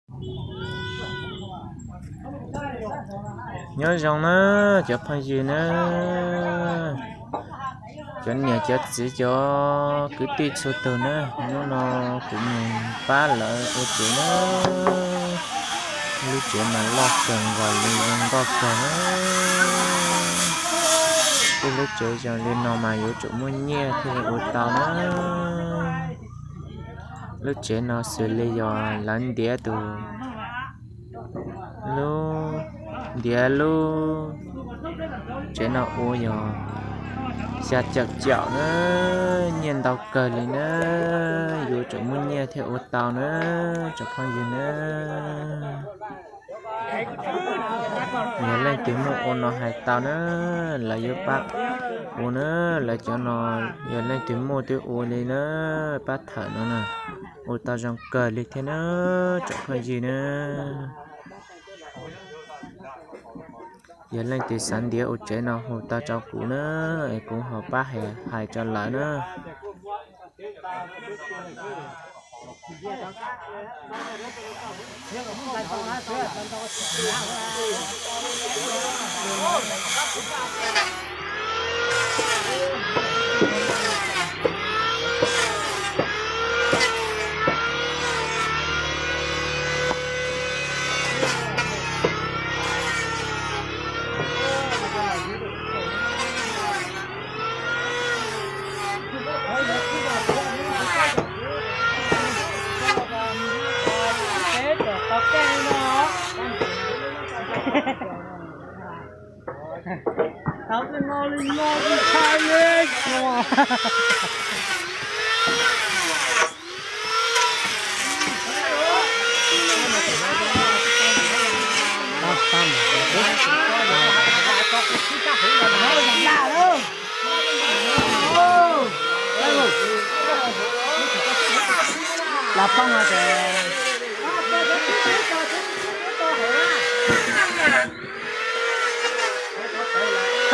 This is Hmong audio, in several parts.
Nyob zoo na cov phooj ywg na, cov niam cov txiv cov kwv tij txhua tus na, hnub no kuv mus pab lawv ua tsev na. Lub tsev mas loj kawg nkaus li, zoo nkauj kawg na. Tej lub tsev zoo li no mas yuav tsum muaj nyiaj thiaj li ua tau na. Lub tsev no xws li yog lawv ntiav tus, lub, ntiav lub tsev no ua yog xya caum caum na, nyiaj ntau kawg li na, yuav tsum muaj nyiaj thiaj ua tau na, tsoom phooj ywg na. Yog leej twg muaj ua no hais tau na, lawv yuav pab ua na, lawv cov no yog leej twg muaj twb ua li na, pab thawm no na, ua tau zoo kawg li thiab na, tsoom phooj ywg na. Yog leej twg xav ntiav ua tsev no hu tau rau kuv na, es kuv ho pab hais rau lawv na.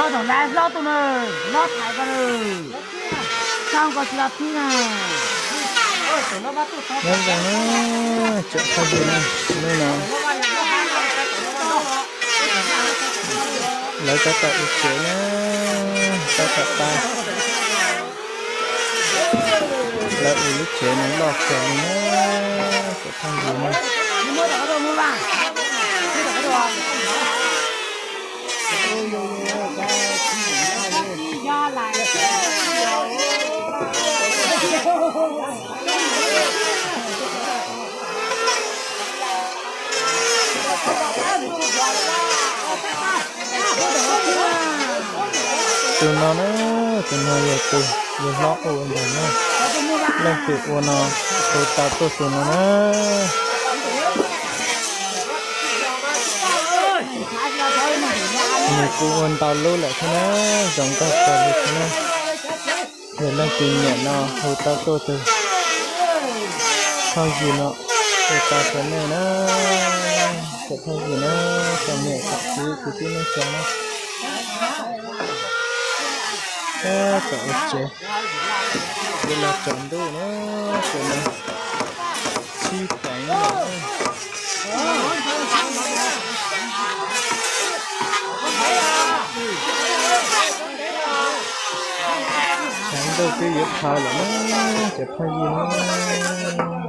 Koj thaum ntawd hlob tuaj na, hlob thaiv koj na, koj tsis los thib na. Nyob zoo na, tsoom phooj ywg na, hnub no lawv tab tom ua tsev na, tab tom pab lawv ua lub tsev no loj kawg li na, tsoom phooj ywg na. Tus no na, tus no yog tus yawg hlob ua ntag na. Leej twg ua no, hu tau tuaj tus no na. Nws kuj ua ntau lub lawm thiab na, zoo nkauj kawg li thiab na. Yog leej twg nyiam no hu tau tuaj tus phooj ywg no, hu tau rau nej na. Tsoom phooj ywg na, tsoom niam tsoom txiv kwv tij neej tsa na, tab tom ua tsev, yuav los tsaus ntuj na, tsev no sib teev lawm. Tshav ntuj twb yuav dhau lawm na, cov phooj ywg na.